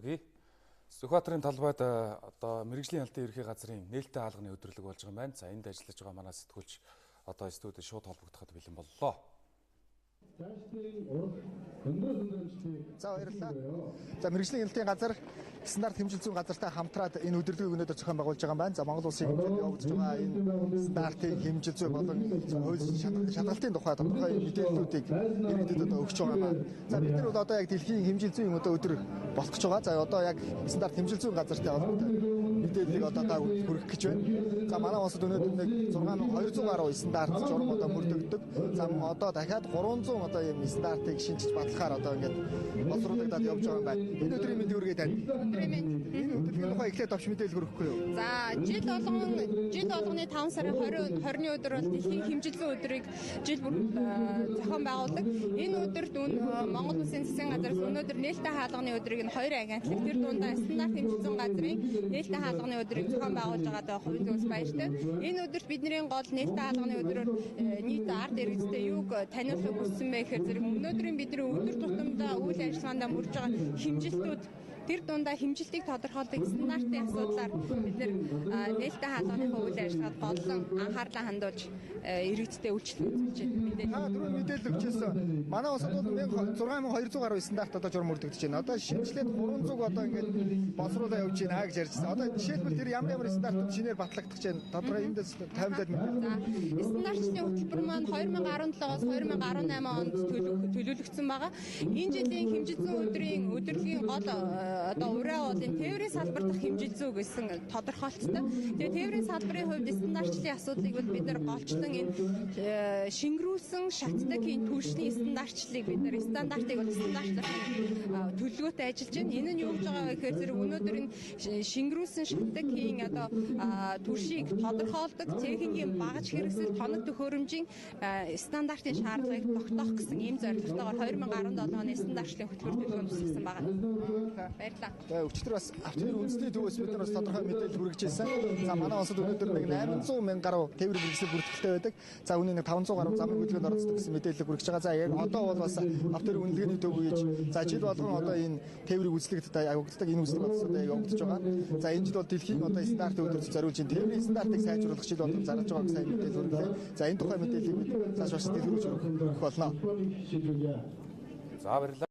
хүргэе. Сүхбаатарын талбайд одоо мэргэжлийн хяналтын ерхий газрын нээлттэй хаалганы өдөрлөг болж байгаа юм байна. За, энд ажиллаж байгаа манай сэтгүүлч одоо студид шууд холбогдоход бэлэн боллоо. За, баярлалаа. За, мэргэжлийн хяналтын газар стандарт хэмжил зүйн газартай хамтраад энэ өдөрлөгийг өнөөдөр зохион байгуулж байгаа юм байна. За, Монгол улсын хэмжээнд явагдаж байгаа энэ стандартын хэмжил зүй болон хууль шалгалтын тухай тодорхой мэдээллүүдийг иргэдэд одоо өгч байгаа юм байна. За, бид нар бол одоо яг дэлхийн хэмжил зүйн одоо өдөр болох гэж байгаа. За, одоо яг стандарт хэмжил зүйн газартай холбоотой мэдээллийг одоо та хүргэх гэж байна. За, манай улсад өнөөдөр нэг 6200 гаруй стандарт журам одоо мөрдөгдөг. За, мөн одоо дахиад 300 одоо ийм стандартыг шинчиж батлахаар одоо ингээд боловсруулагдаад явж байгаа юм байна. Энэ өдрийн мэнд хүргэе танд. Өдрийн мэнд. Энэ өдрийн тухай эхлээд товч мэдээлэл хүргэхгүй юу? За, жил болгоны 5 сарын 20-ны өдөр бол дэлхийн хэмжил зүйн өдрийг жил бүр зохион байгуулдаг. Энэ өдөрт Монгол Улсын засгийн газараас өнөөдөр нээлттэй хаалганы өдрийг нь хоёр агентлаг, тэр дундаа стандарт хэмжил зүйн газрын нээлттэй хаалганы өдрийг зохион байгуулж байгаадаа хувийн зүгээс баяртай. Энэ өдөрт бидний гол нээлттэй хаалганы өдрөөр нийт ард иргэдтэй юуг таниулахыг хүссэн бэ гэхээр зэрэг өнөөдрийн бидний өдөр тутамдаа үйл ажиллагаандаа мөрж байгаа хэмжилтүүд, тэр дундаа хэмжилтийг тодорхойлдог стандартын асуудлаар бид нэр нээлттэй хаалганыхаа үйл ажиллагаанд голлон анхаарлаа хандуулж иргэдтэй үйлчлэл үзүүлж байна. Та түрүү мэдээлэл өгчээсэн. Манай улсад бол 6200 гаруй стандарт одоо журам мөрдөгдөж байна. Одоо шинэчлээд 300 одоо ингээд боловсруулаа явж байна гэж ярьжсэн. Одоо жишээлбэл тэр ямар ямар стандартууд шинээр батлагдах гэж байна? Тодорхой эндээс таймлаад мэдээлэл. За, стандартчны хөтөлбөр маань 2017-оос 2018 онд төлөвлөгдсөн байгаа. Энэ жилийн хэмжил зүйн өдрийн өдөрлөгийн гол одоо ураа бол энэ тээврийн салбар дахь хэмжил зүй гэсэн тодорхойлолттой. Тэгээ тээврийн салбарын хувьд стандартчлалын асуудлыг бол бид нар голчлон энэ шингэрүүлсэн шатдаг энэ түлшний стандартчлалыг бид нар стандартыг бол стандартлах төлөвлөгөөтэй ажиллаж байна. Энэ нь юу гэж байгаа вэ гэхээр зэрэг өнөөдөр энэ шингэрүүлсэн шатдаг хийн одоо түлшийг тодорхойлдог техникийн багаж хэрэгсэл, тоног төхөөрөмжийн стандартын шаардлагыг тогтоох гэсэн ийм зорилготойгоор 2017 оны стандартчлалын хөтөлбөр төлөвлөгөөнд тусгасан байна. Баярлалаа. За, өчигдөр бас автомобиль үндэсний төвөөс бид нар бас тодорхой мэдээлэл хүргэж ирсэн. За, манай улсад өнөөдөр нэг 800 мянга гаруй тээврийн хэрэгсэл бүртгэлтэй байдаг. За, үүний нэг 500 гаруй замын хөдөлгөөнд оролцдог гэсэн мэдээлэл хүргэж байгаа. За, яг одоо бол бас автомобиль үнэлгээний төв гэж, за, жил болгон одоо энэ тээврийн үзлэгт одоо явагддаг, энэ үзлэг бас одоо яг явагдаж байгаа. За, энэ жил бол дэлхийн одоо стандарт өдөр зориулж энэ тээврийн стандартыг сайжруулах жил болгон зарлаж байгаа гэсэн мэдээлэл хүргэлээ. За, энэ тухай мэдээллийг бид цааш бас дэлгэрүүлж хүргэх болно. За, баярлалаа.